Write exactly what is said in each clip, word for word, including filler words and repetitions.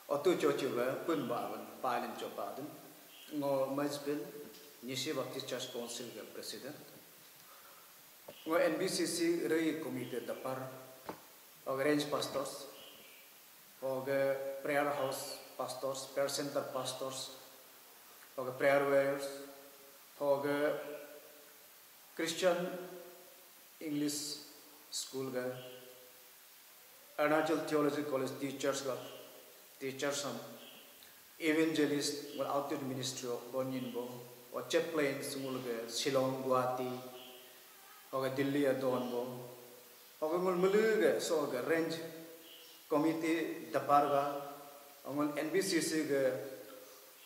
Otu chochi we pun ba awan pailin chopa adun. Ngo Majbil Nyishi Baptist Church Council ga President. Ngo N B C C Ray Committee dapar, og Range Pastors, og Prayer House Pastors, Prayer Center Pastors, og Prayer Warriors, og Christian English School ga, Arunachal Theology College teachers ga, teachers am, evangelist ngul outreach ministry o bonin bo, o chaplains ngul ga Shillong, Guwahati, og Delhi a don bo, og ngul mulu ga so ga range committee dapar ga, ngul N B C C ga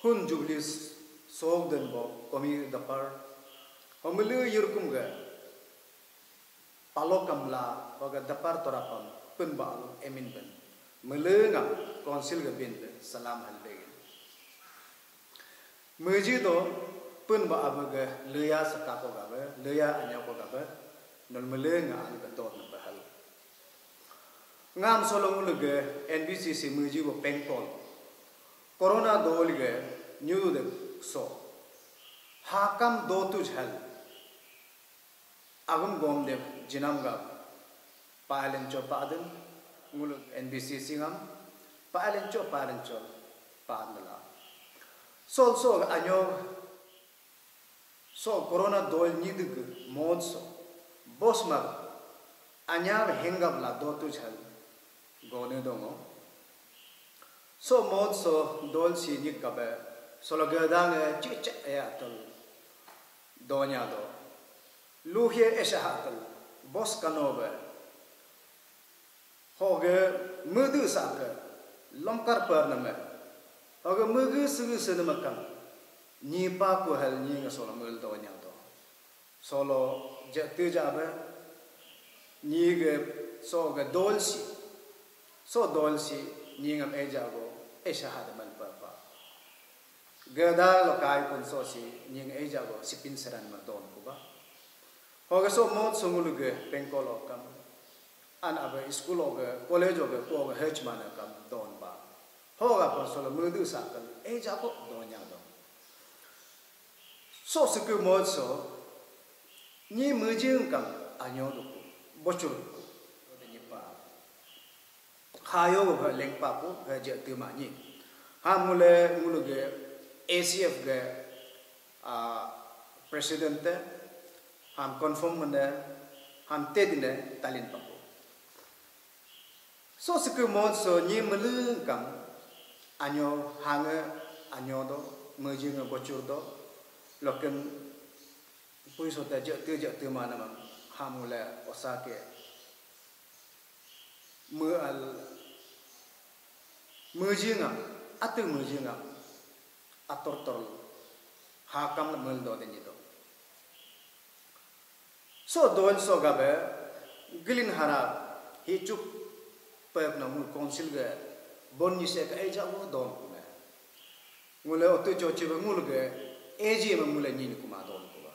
hun jubilee sok den bo committee dapar, o mulu yurkum ga palo kamla, hoga dapar torapam pun ba alu emin ben. Melengam council ga bin ben salam hal begin. Meji do pun ba abe ga leya saka ko gabe, leya anya ko gabe, nol melenga alu ga dot na bahal. Ngam solo ngulu ga N B C C meji bo pengkol. Corona dol ga nyu de so. Hakam do tuj hal. Agum gom de jinam ga palencho paden ngulu N B C C ngam palencho palencho padla. Sol so anyo so corona dol nidug mod so bos mag anya hengab la dotu jhal gone dongo. So mod so dol si nik kabe solo gedang chicha ya tol donya do. Luhie esha hatal bos kanobe. Hoge mudu sake lomkar per name. Hoge mugu sugu senema kam. Nyi pa ku hel nyi nge solo mul donya do. Solo je tu jabe. Nyi ge so ge dolsi. So dolsi nyi ngam eja go esha hada mal papa. Gada lo kai kun so si nying eja go sipin seran ma don kuba. Hoga so mod sungulu ge pengkol okam. An abe school oge college oge ko oge hech mana kam don ba. Hoga pa solo mudu sakal eja go donya don. So suku mod so ni mujing kam anyo duku bocor duku. Ni pa. Hayo ha lengpa pu ha je tu ma ni. Ha mule ngulu ge A C F ge ah, president te ham confirm mene ham te dine talin papu. So siku mod so ni melengkam anyo hange anyo do mejing bocor do loken pui so te je tu je tu ma nama ham mule osake. Meal mejingam atu mejingam ator tor hakam mel do de nyido. So don so gabe gilin hara hichuk pep na mul council ge bon ni se ka eja wo don kume. Ngule otu chochi ba ngul ge A G M ngule nyin kuma don kuba.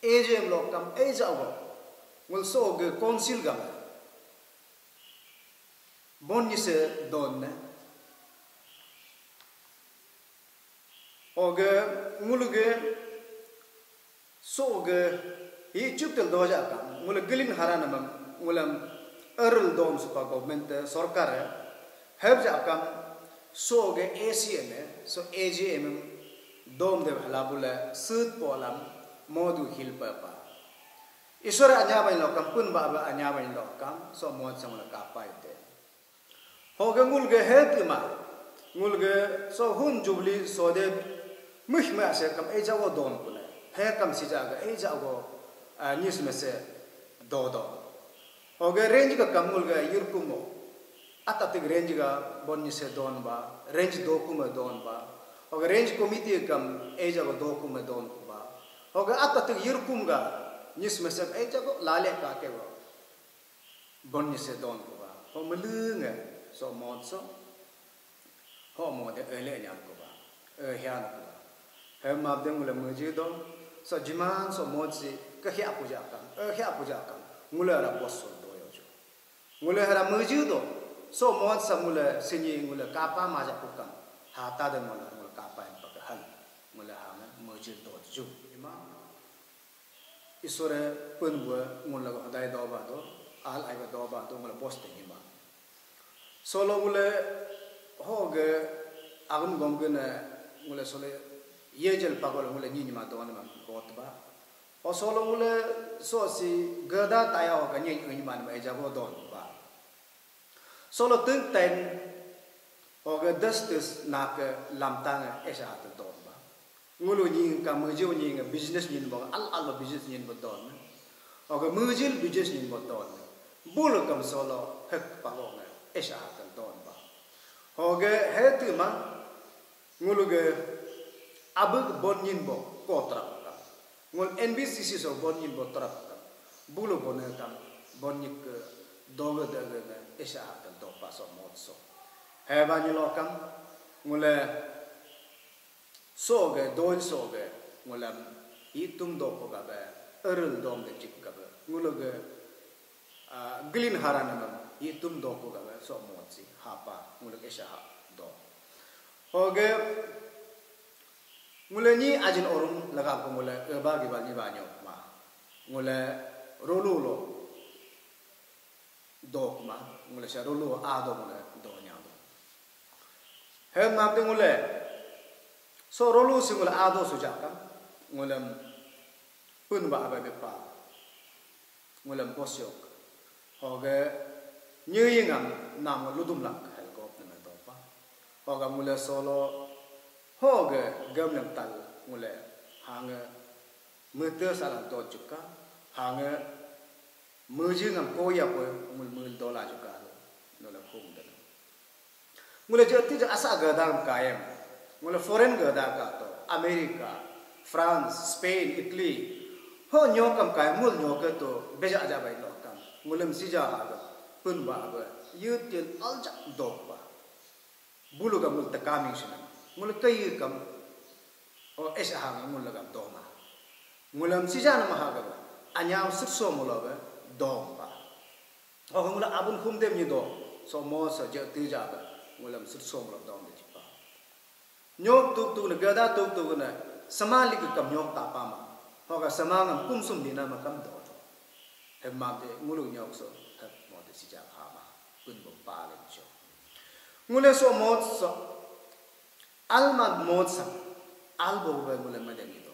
A G M lo kam eja wo. Ngul so ge council gabe. Bon ni se don ne. Oge ngul ge so ge hi chuk tel doja kam ngul gilin hara namam ngulam erl dom supa government te sorkar he hebja kam so ge A C M e so A G M dom de halabule sut polam modu hil papa. Iswar anya bain lokam pun ba ba anya bain lokam so mod sang la kapai te. Hoge ngul ge he tima ngul ge so hun jubli so de mih me ase kam eja wo don kule he kam sija ga eja wo nis me se do do. Hoge range ga kam ngul ge yurkumo atatik range ga bon ni se don ba range do kume don ba. Hoge range committee kam eja wo do kume don ba. Hoge atatik yurkum ga nis me se eja wo lale ka ke wo. Bon ni se don kuba. Ho melenge so mod so. Ho mod e ele nyan kuba. E hian kuba. He map de ngule meji do. So jiman so mod si ke hia puja kam. E hia puja kam. Ngule ara bos so do yo ju. Ngule ara meji do. So mohon sa ngule sini ngule kapa maja pukam. Hata dan ngule ngule kapa yang pakai hal. Ngule hame mujil dot ju. Ima isore pun bua ngule hodai doba do. Al aiba doba do ngule bos te ima. Solo ngule hoge agum gomgene ngule sole yejel pagol ngule nyi ma don ma bot ba. O solo ngule so si gada taya hoga nyi nyi ma ma ejago don ba. Solo teng ten hoga das das nake lamtang esa hatel don ba. Ngulu nying ka meju nying business nyin bo al al business nyin bo don. Hoga mujil business nyin bo don. Bulu kam solo hek pagong esa hatel don ba. Hoga hetu ma ngulu ge abuk bon nyin bo kotrap kam. Ngul N B C C so bon nyin bo trap kam. Bulu bon kam bon nyik ke doge dege esa hatel do pa so mot so. Heba nyilo kam ngule soge, doil soge, ngulam hitum doko gabe, eril dom de chip gabe, nguluge, ah, gilin haranamam hitum doko gabe, so motsi, hapa, nguluk esha ha do. Hoge, ngule ni ajin orum lagap ko ngule eba gibal ni banyo ma. Ngule rolu lo. Dok ma, ngule sa rolu ado ngule do nyado. Hem mabde ngule, so rolu si ngule ado sujaka, ngulem pun ba abe bepa, ngulem bosyok, hoge nyeyingam nam ludum lak hel gop neme dopa. Hoge ngule solo, hoge gemlem tal ngule hange mete salam do juka, hange meji ngam koya ko mul mul dola juga lo, nola khum dana. Ngule jati ja asa gadam kayam, ngule foreign gada ka to, America, France, Spain, Italy, ho nyokam kayam, mul nyoke to, beja aja bai lokam, ngulem sija ha ga, pun ba ga, yutil aljak dok ba. Bulu ga mul takaming sina. Mul kayi kam. O es aha nga mul lagam doma. Ngulam sijana maha ga. Anyam sukso mula ga dom pa. O ngulam abun khum dem nyi do. So mo so je tu ja ga. Ngulam sukso mula dom de jipa. Nyok tuk tuk na gada tuk tuk na. Sama liki kam nyok tapa ma. Hoga sama ngam kum sum dina ma kam do. Hemam de ngulu nyok so. Hep mo de sija hama. Pun bo pa lem cho. Ngule so mod so almad mod sa albo be ngule mede ngido.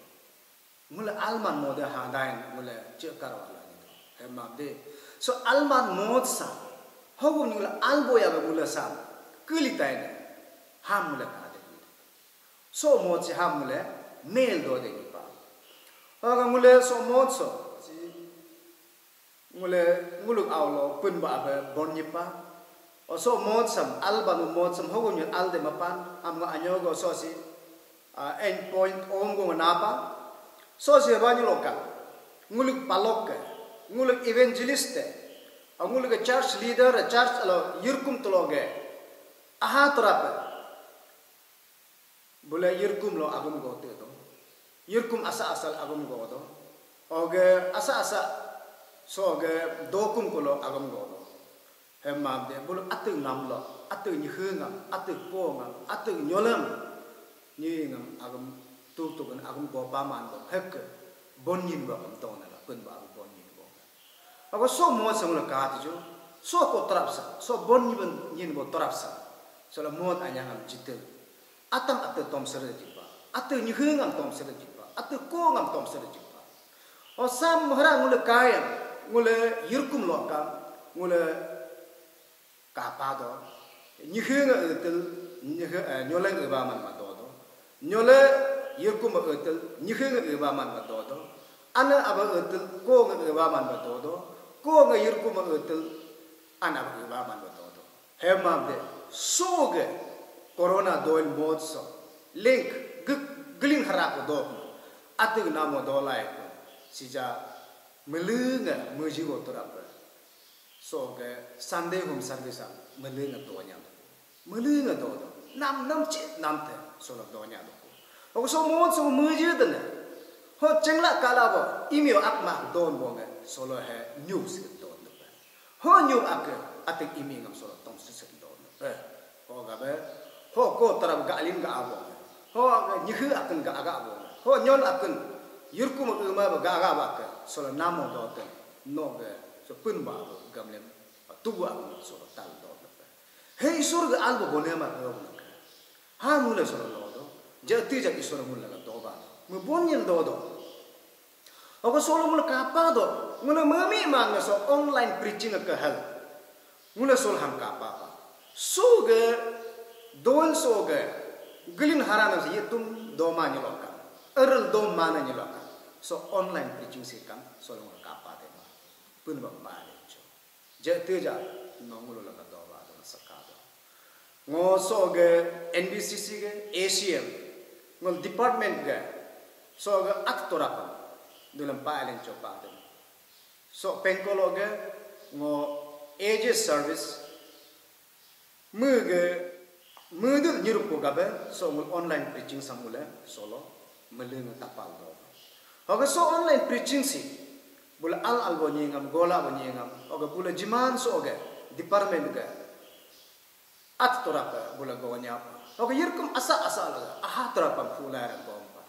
Ngule almad mod ha dain ngule chekar wala ngido. Hemam de so almad mod sa hogu ngule albo ya be ngule sa kuli tain ham ngule ka de ngido. So mod si ham ngule mel do de ngipa. Hoga ngule so mod so si Ngule nguluk aulo pun ba abe bon nyipa. Oso mod sam al banu mod sam hogu nyul al de mapan am nga anyogo so si, ah, end point om go napa. So si ba nyuloka. Nguluk palok ke, nguluk evangelist te, ah, nguluk church leader, church alo yurkum tuloge. Aha turape. Bule yirkum lo agum go te do. Yirkum asa asal agum go do. Oge asa asa so oge dokum kulo agum go do. Hemam de bulu atu ngam lo, atu nyihe ngam, atu ko ngam, atu nyolem. Nyi ngam agum tu tu kan agum go paman do. Hek bon nyin ba kam tong na la pun ba agum bon nyin go. Ako so mo sa ngula ka tiju, so ko trap sa, so bon nyi nyin bo trap sa, so la mo anyang am jitel. Atam ate tom sere jipa, ate nyihe ngam tom sere jipa, ate ko ngam tom sere jipa. O sam hara ngule kayam, ngule yirkum lokam, ngule kapa do. Nyihe nge etel, nyihe, eh, nyole eba man ma do do. Nyole yirkum etel, nyihe nge eba man ma do do. Ane aba etel, ko nge eba man ma do do. Ko nge yirkum etel, ane aba eba man ma do do. Hemam de, so ge, corona doil mod so, link, ge-, geling hara ko do, atu namo do lai ko, sija, melenge, meji go turap, so ge, Sunday home service a, melenge do nyam, melenge do do, nam, nam chi, nam te, so lo do nyam do ko. Ogo so mod so meji de ne, ho chengla kala bo, imio akma don bo nge, so lo he, news ke do ne. Ho nyuk ake atik imi ngam solo tong seseri. Eh, ho gabe, ho ko tarap ga alin ga abo. Ho nyihu akan ga aga abo. Ho nyon akan yurkum uma ga aga ba ke. Solo namo doten. No ge, so pun ba abo gamlem. Tugu akan solo tal do. He isur ga albo bone ma ke. Ha mula solo lo do. Jati jak isur mula ga do ba. Mu bonil do do. Oka solo mula kapa do, mula mami man so online preaching ke hal. Mula sol ham kapa pa. So ge, dol so ge, gelin haranam si yetum doma nyelokan. Erel doma na nyelokan. So online preaching si kan solo mula kapa de ma. Pun ba ma de cho. Je tu ja, no mula laka do ba do saka do. Ngo so ge N B C C ge A C M, ngol department ge, so ge at torapan, dulam pa alen chopa den. So pengkolo ge, ngo A J service, mu ge, mu dul nyirup ko gabe, so ngol online preaching samule, solo, meleng tapal do. Hoge so online preaching si, bula al al bo nyingam, gola bo nyingam, hoge bula jiman so ge, department ge, At turapa bula gonya. Oke, yirkum asa asa laga. Aha turapa pula ra gompa.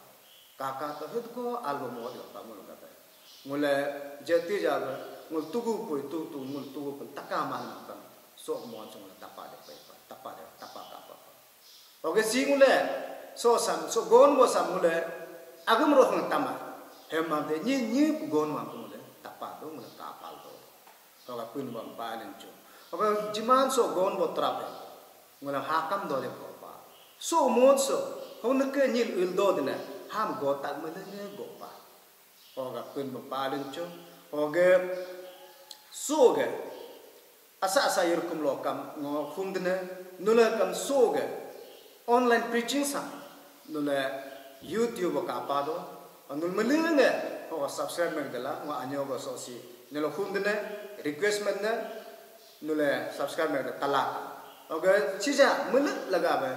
Kaka to hit ko albo mo de pa ngul kata. Ngule jeti jaga ngul tugu pui tu tu ngul tugu pun taka man kan. So mo chung tapa de pa tapa de tapa kapa. Oke, si ngule so sam so gon bo sam ngule agam roh tama. Hema de ni ni gon wang ngule tapa do ngule kapal do. Oka pun bam pa len chu. Oka jiman so gon bo trap he. Ngula hakam do de ko pa. So mot so. Hon ke nil ul do dine. Ham go tak mele ne go pa. Oka pun bam pa len chu. Oke so ge. Asa asa yurkum lo kam ngo hum dine. Nula kam so ge. Online preaching sa. Nula YouTube ka apa do. Nul melenge. Ho subscribe meg dela. Ngo anyo go so si. Nula hum dine. Request meg ne. Nula subscribe meg de talak. Oke, sija mele laga be.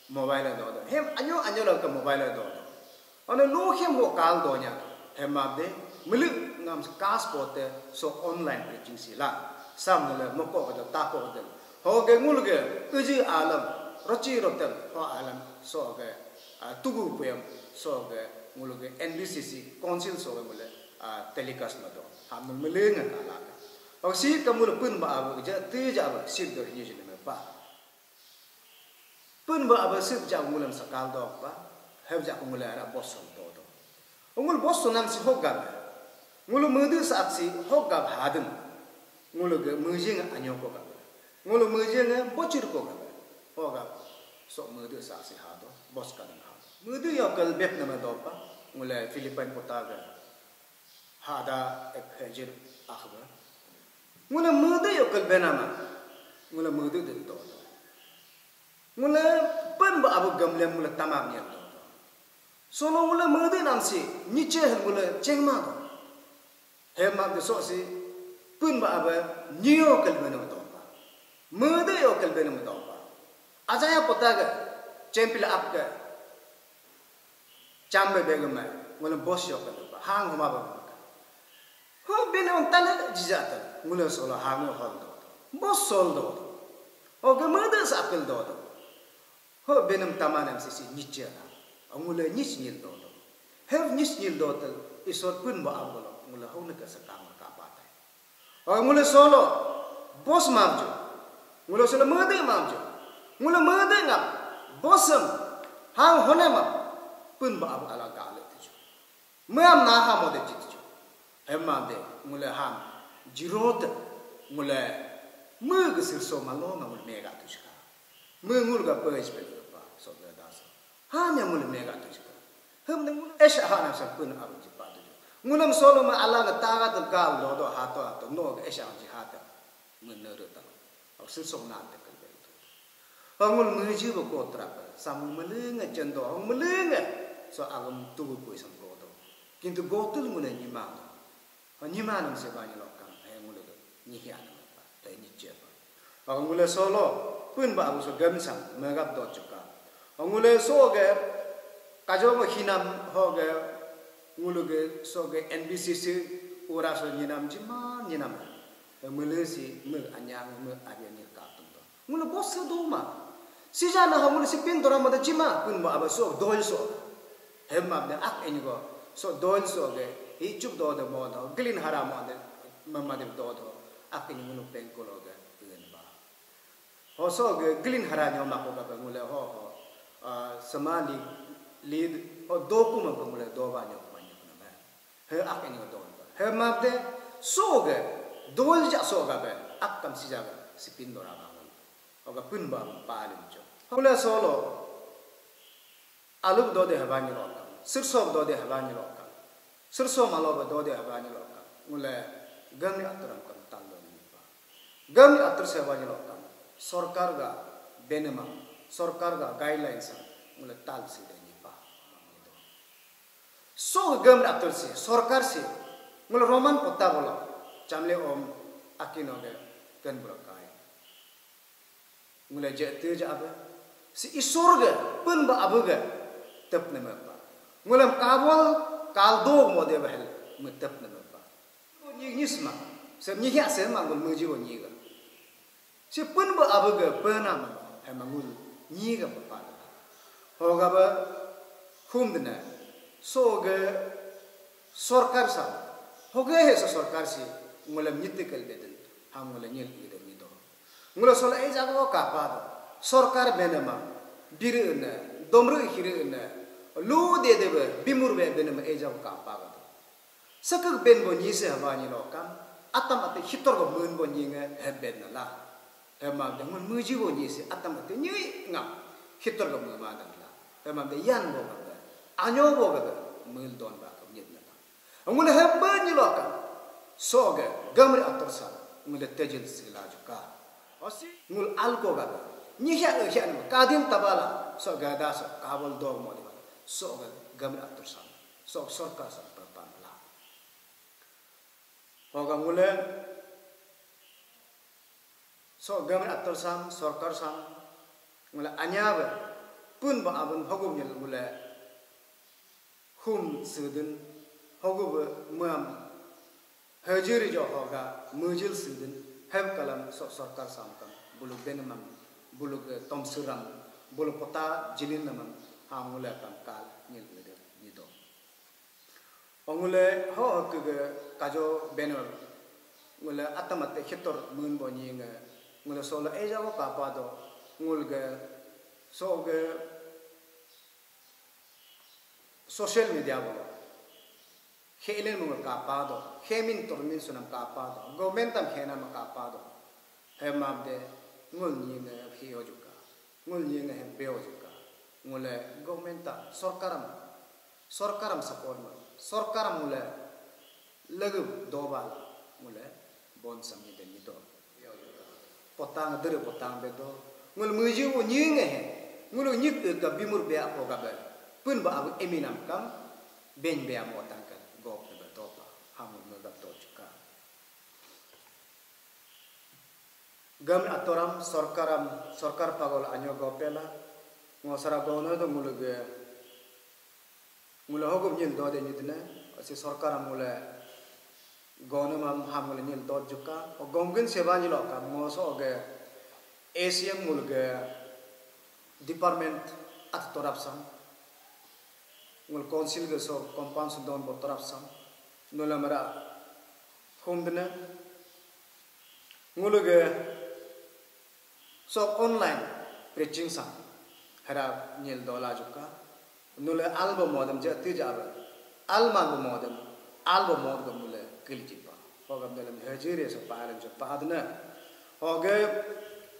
Mobile do do. Hem anyo anyo laga mobile do do. Ane lo hem ho kal do nya. Hem map de. Mele ngam kas pote so online preaching si la. Sam nula moko ko ta ko de. Ho ge ngul ge uji alam. Rochi rotel ho alam so ge. Ah, tugu puyam so ge ngul ge N B C C council so ge ngul ah, telecast ma do. Ham nul mele ngan ala ka. Ho si ka ngul pun ba abu ja te ja ba sip do ni jin me ba. Pun ba abu sip ja ngulam sakal do ba. Heb ja ngul ara boson do do. Ngul boson nam si hok ga. Ngul mudu sa si hok ga hadin. Ngul ge mujing anyo ko ga. Ngul mujing bocir ko ga. Ho ga. So mudu sa si hado. Bos ka ding hado. Mudu yo kal bep nama do pa. Ngul Philippine kota ga. Hada ek hejir akhba. Ngula mudu yo kal benama. Ngula mudu de to. Ngula pen ba abu gamlem ngula tamam nya to. Sono ngula mudu nam si niche ngula chengma to. Hema de so si pen ba abu nyo kal benama to. Mudu yo kal benama to. Ajaya potaga chempil apka. Chambe begum mai, ngulum bos yok ka lupa, hang homa ba ka. Ho benam tala jija ta, ngulum solo hang hol do. Bos sol do. Ho ge mada sa apel do. Ho benam tamanam sisi niche la. Ngulum nich nil do. Hev nich nil do ta, isor pun ba abolo, ngulum ho ne ka sakang ka patai. Oke, ngule solo, bos mamju. Ngule solo mede mamju. Ngule mede ngam, bosem, hang hone mam, pun ba abu ala gale tuju. Meam naha mode jituju. Hemam de, ngule ham, jirote, ngule, me gesir so malo ngam ngule mega tuju ka. Mengul ga pej pe pa so ga dasa. Ha nya mul mega tu jika. Hem ne mul esha ha na sa pun aru ji pa tu. Ngulam solo ma ala ga taga tu gal do do ha to ha to no ga esha ji ha ta. Mun ne ru ta. Au sil so na te kal be tu. Angul meji bo ko tra pa. Sam melenga jendo, melenga. So agam tu bu pui sam go do. Kintu go tu mun ne ni ma. Nyimanam se ba nyelokam, eh, ngule ke nyihianam pa, te nyiche pa. Oke, ngule solo, pun ba abu so gemsam, megap dot chuka. Ngule so ge, kajo mo hinam ho ge, ngule ge so ge N B C C, ura so nyinam jima nyinam. Eh, mele si, me anyang, me abia nyil katum do. Ngulu boss se do ma. Sija na ha ngulu sipin dora mada jima pun ma aba so dol so. Hem ma ne ak en go. So dol so ge. Hi chup do de mo do. Gilin hara mo de. Ma ma de do do. Ak en ngulu pengkolo ge. Yen ba. Ho so ge gilin hara nyo ma ko ga ngule ho ho. Ah, sama li, li ho do ku ma ngule do ba nyo ma nyo na ma. He ak ini don. He map de so ge dol ja so ga be ak kam si ja ga sipin dora bangun. Oga pun ba palim jo. Hula solo alub do de habani lokam. Sirso do de habani lokam. Sirso malo do de habani lokam. Ngule gam ni aturam kam tal do ni pa. Gam ni atur se habani lokam. Sorkar ga benema, sorkar ga guidelines ngule tal si de ni pa. So gam atur si, sorkar si, ngul Roman pota bolo, chamle om akino ge ken bro kai. Ngule je te ja abe, si isor ge, pun ba abe ge, tep ne mepa. Ngulem kabol, kaldo mo de behel, me tep ne mepa. Ni, ni sma, se ni ya se ma ngul meji bo ni ga. Si pun ba abu ga pena ma, hema ngul nyi ga papa. Hoga ba hum dina, so ga sorkar sa, hoga he so sorkar si, ngula nyiti kal bedin, ha ngula nyil ida nyido. Ngula sola eja ko kapa do, sorkar benama, biri ne, domru hiri ne, lu de de be, bimur be benama eja ko kapa ga do. Sekek ben bo nyi se haba nyi lokam, atam ate hitor bo mun bo nyi nge heben na la. Hemam de ngun muji bo nyi se atam ate nyi ngam hitor bo mun ma dan la. Hemam de yan bo ga be, anyo bo ga be, mul don ba kam nyit na la. Ngun heben nyi lokam, so ge, gamri ator sa, ngun de tejil sila juka. Osi, ngul alko ga be, nyi hya, hya, kadin tabala, so ga da so, kabol dog mo de ba, so ge, gamri ator sa. Sok sorkar sam perpan la. Hoga ngule sok gamin atur sam, sorkar sam, ngule anya be pun ba abun hogum nyel ngule hum sudin hogu be muam hajiri jo hoga mujil sudin hem kalam sok sorkar sam kam buluk benamam, buluk, eh, tomsuram, buluk pota jilin namam ha ngule kam kal nyel ngule nyido. Ongule ho ke kajo benor. Ngule atam ate hitor mun bo nyi nge. Ngule solo eja ko kapa do. Ngul ge so ge social media bo. Helen mung kapa do. Hemin tormin sunam kapa do. Government tam henam kapa do. Hemam de ngul nyi nge hio juka. Ngul nyi nge hem beo juka. Ngule government ta sorkaram, sorkaram support ma, sorkaram ngule legu doba la ngule bon sam nyi de nyi do. Potang dere potang be do. Ngul muji u nyi nge he. Ngulu nyik e ka bimur be apo ka be. Pun ba abu eminam kam ben be amo tangka gop be do pa. Hamul me gap do juka. Gam atoram, sorkaram, sorkar pagol anyo gopela, ngo sara gono do ngulu ge, ngulu hogum nyil do de nyidne, si sorkaram ngulu gono mam ham ngulu nyil do juka, o gomgin seba nyilo kam ngo so ge, A C M ngulu ge, department at torap sam, ngulu council ge so compound sudon bo torap sam, nula mara, humdne, Ngulu ge sok online preaching sa hera nyil dola juka. Nule albo modem je ti jabe. Alma bo modem, albo mod ge mule kili jipa. Hogam dalam hajire so paran jo padne. Hoge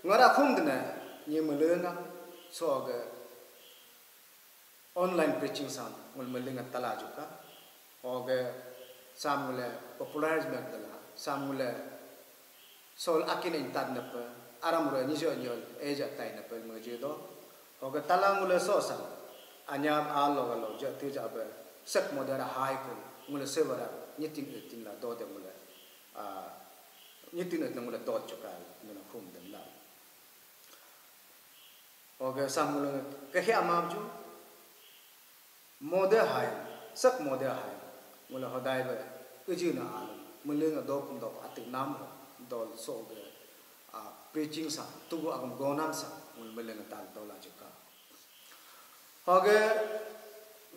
ngara khum dne nyi mulenga so ge online preaching sam ngul melinga tala juka. Oge sam ngule popularize mek dala, sam ngule sol akin in tad nepe, aram ro nyijo nyol eja tai nepe meje do. Oge tala ngule so sam anyab alo galo je tija be sek modera hai kun ngule sevara nyitin etin la do de ngule, ah, nyitin etin ngule do juka ngule khum dem la. Oke, sam ngule kehe amam ju. Mode hai, sak mode hai. Ngule hodai be, uji na alam. Mule nga dokum dok atik nam ho. Dol so ge, a, Preaching sa, tugu agam gonam sa, ngul meleng tan tola juka. Hoge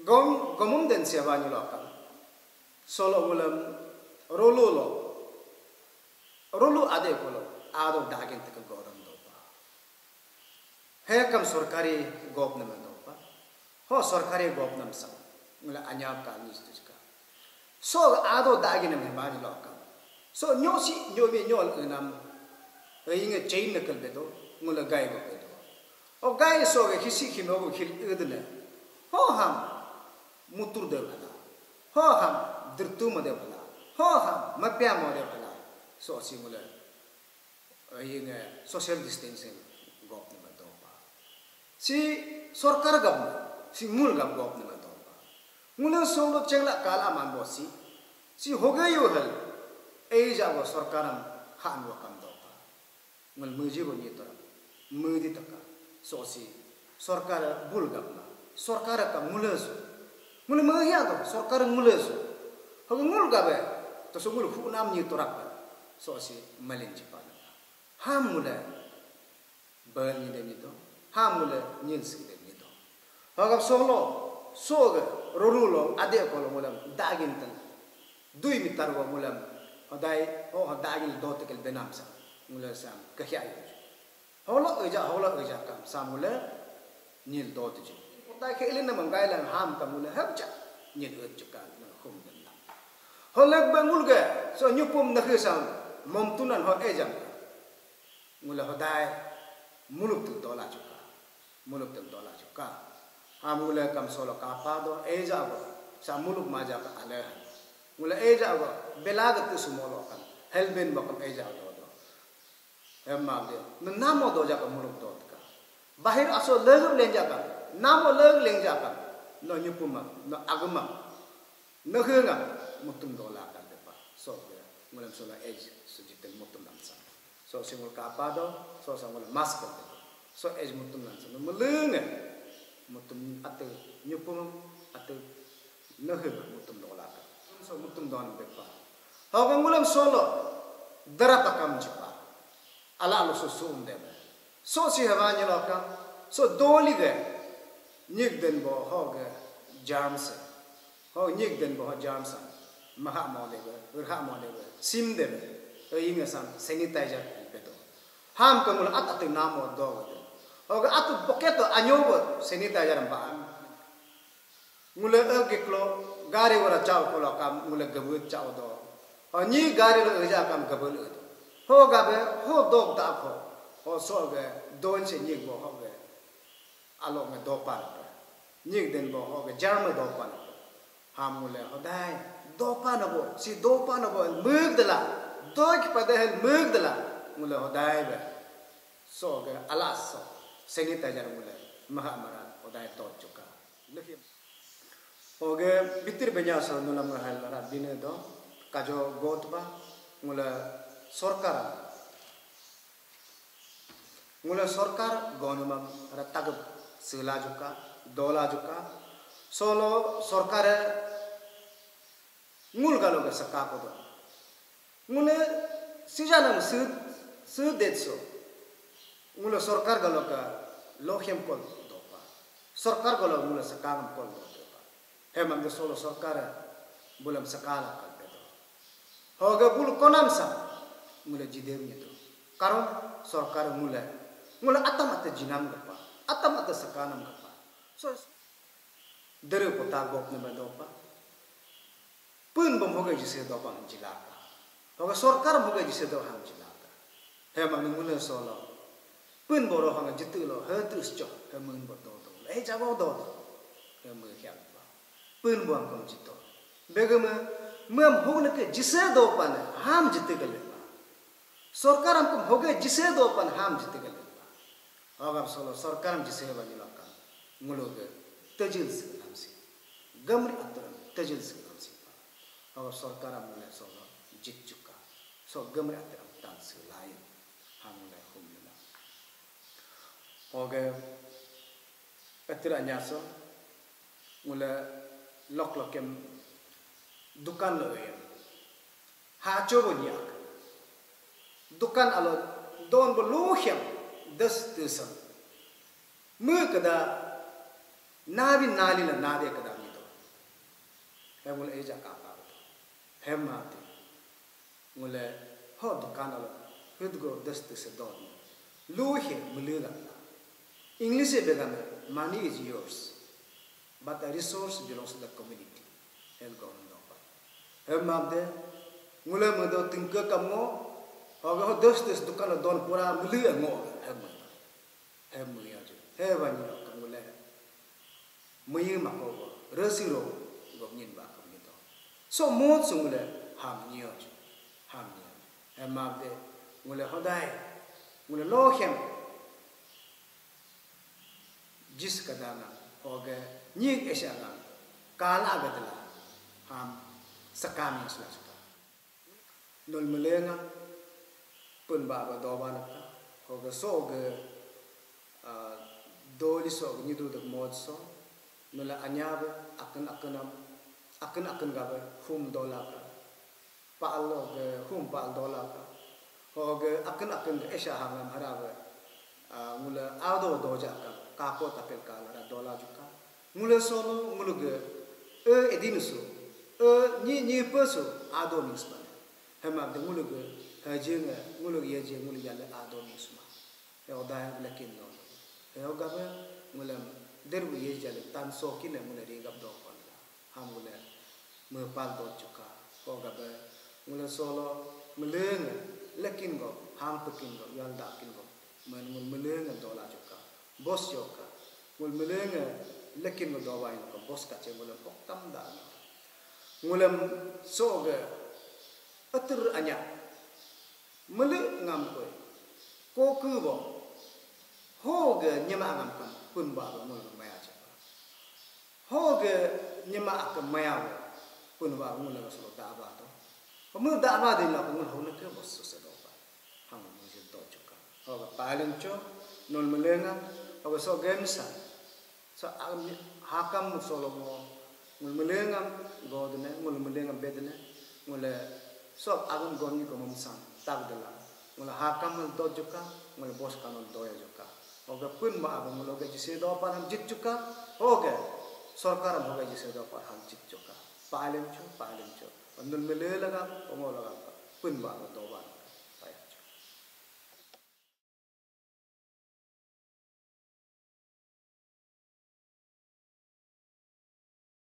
gom gomum den sewa nyulo akam. Solo ngulem rulu lo, rulu ade kolo, ado dagin teke godam dopa. He kam sorkari gop nama dopa. Ho sorkari gop nam sa, ngula anyap ka nis tu juka. So ado dagi nam hemani lokam. So nyo si nyo mi nyo enam. Inge chain na kal bedo, ngula gai go bedo. O gai so ge hisi hino go hil edne. Ho ham mutur de bala. Ho ham dirtu ma de bala. Ho ham mapya mo de bala. So si ngula inge social distancing gop nama dopa. Si sorkar gam, si ngul gam gop nama dopa. Ngule solo chengla kala man bo si, si hoge yo hel, ei ja go sorkaram han wakam dopa. Ngul muji bo nyi tora, mudi taka, so si sorkar bul gam na, sorkar ka ngule su. Ngule muhi ado, sorkar ngule su. Hoge ngul gabe, to so ngul hunam nyi tora ka, so si malin jipa na. Ham ngule, bel nyi dem nyi do, ham ngule, nyil sing dem nyi do. Hogap solo, soge, ruru lo, ade ko lo ngulem, dagin teng. Dui mitar go ngulem, hodai, ho, ho dagin do tekel benam sa, ngule sam, kehya yu. Holo eja, holo eja kam, sam ngule, nyil do teji. Hodai ke ilin na menggai lang ham kam ngule, hemja, nyil eja kam, na hum dem nam. Holek bengul ge, so nyupum nahi sam, momtunan ho ejam. Ngule hodai, muluk tu dola juka. Muluk tu dola juka. Ham ngule kam solo kapa do, eja go. Sa muluk maja ka ale. Ngule eja go, bela ga tu sumolo kan. Helben bakam eja do do. Hem ma de, no namo do jaka muluk do ka. Bahir aso legu lenja ka. Namo legu lenja ka. No nyupuma, no aguma. Nehengam mutum dola kan depa. So kira ngulem sola ej sujitel mutum namsa. So singul kapa do, so sangul mask kan depa. So ej mutum namsa. No melenge mutum ate nyupum ate nehengam mutum dola kan. So mutum don depa. Hoga ngulem solo dara takam jipa. Ala alu susu undem. So si hava nyelokam. So doli de. Nyik den bo hoga germs. Ho nyik den bo ho germs am. Maha mo de be, urha mo de be, sim de be. E inga sam sanitizer bedo. Ham ka ngul at atu namo do de. Hoga atu pocket to anyo bo sanitizer ba. Ngule e giklo gari wara chao kolo kam ngule gabut chao do. Ho nyi gari lo eja kam gabul do. Ho gabe ho dog da ho. Ho so ge don se nyi bo ho ge. Alo nge dopan pe. Nyik den bo ho ge jarme dopan pe. Ham ngule hodai dopan bo si dopan bo mug dela. Doi ki padahal mug dela. Ngule hodai be. So ge alas so. Sanitizer ngule maha mara hodai tot juka. Lehim. Hoge bitir benya so nulam ngahal ra bine do kajo gotba ngule sorkar. Ngule sorkar gonumam ra tagep sela juka, dola juka. Solo sorkar ngul galo ga saka kodo. Ngule sijanam se, se det so. Ngule sorkar galo ka lohem kol dopa. Sorkar galo ngule sakangam kol dopa. Hemam de solo sorkar bulam sakala kal bedo. Hoga bul konam sa ngule jidem nyedo. Karon sorkar ngule, ngule atam ate jinam gapa. Atam ate sakanam gapa. So, dere kota gop ne dopa. Pun bom hoga jise dopa jilaka. Hoga sorkar hoga jise do ham jilaka. Hemam ngule solo. Pun boro hanga jitu lo, he terus cok, he mun bo do do. Eh, jago do do. He mun hiang ba. Pun bo angkam jito. Begama, mem hog na ke jise do pan, ham jitu ke lepa. Sorkar angkam hoge jise do pan, ham jitu ke lepa. Agam solo sorkar am jise ba ni lokam. Ngulu ke tejil se nam si. Gamri aturam tejil se nam si. Agam sorkar am ngule solo jit juka. So gamri aturam tan se lain. Ham ngule hum lula. Oke, atir anya so, ngule lok lokem dukan lo em. Ha cobo nyak. Dukan alo Don bulu hem das tesan. Me kada nabi nali la nabi kada mido. Hemul eja kapa. Hemati. Ngule ho dukan alo hudgo das tese don. Lu he mulu la. English e begame, money is yours, but the resource belongs to the community. Hel go ndo pa. Hemabde ngule medo tingke kamo, hoga ho das tese dukan alo don pura mulu ngo. Hem. Hem ya ju. He wani lo kangule. Mui mako go, resi ro go nyin ba ko nito. So mot sungule ham nyo ju. Ham nyo. Hemabde ngule hodai. Ngule lohem. Jis kadana hoge nyik esana kala gadala. Ham sakami sula suka. Nul melenga pun ba ba doba naka. Hoge so ge, ah, doli so ge nyidu dek mod so. Nula anya be aken aken am, aken aken gabe hum dola ka. Paal lo ge hum paal dola ka. Hoge aken aken ge esha hangam hara be, ah, ngula ado doja ka. Kapo tapel ka lara dola juka. Ngule solo nguluge e edin su, e nyi nyi pe su ado mins bane. Hema de nguluge haji nge nguluge yaji nguluge yale ado mins ma. He odai lekin no. He ogabe ngulem derbu yaji yale tan so kine ngule rigap do kon la. Ham ngule me pal do chuka. Ogabe ngule solo melenge lekin go ham pekin go yal da kin go. Men ngul melenge dola chuka. Bos yoka. Ngul melenge lekin ngul dawai ka bos kache ngulem poktam da. Ngulem soge atur anya. Mele ngam koi. Koku bo. Hoge nyema ngam kam pun ba ngul maya chepa. Hoge nyema akam maya bo. Pun ba ngul solo da ba to. Kamu da ba din la ngul hone ke bos so se do ba. Hang mujil to chuka. Hoga paling cho, nol melenga, hoga so gemsa. So agam hakam solo ngo, ngul melengam godne, ngul melengam bedne, ngule so agam goni gomam sang, tag dela. Ngule hakam do juka, ngule bos kanol doya juka. Hoga pun ma agam ngule hoga jise do par ham jit juka, hoga sorkar ham hoga jise do par ham jit juka. Paling cho, paling cho. Nul mele laga, ongo laga, pun ma agam do ban.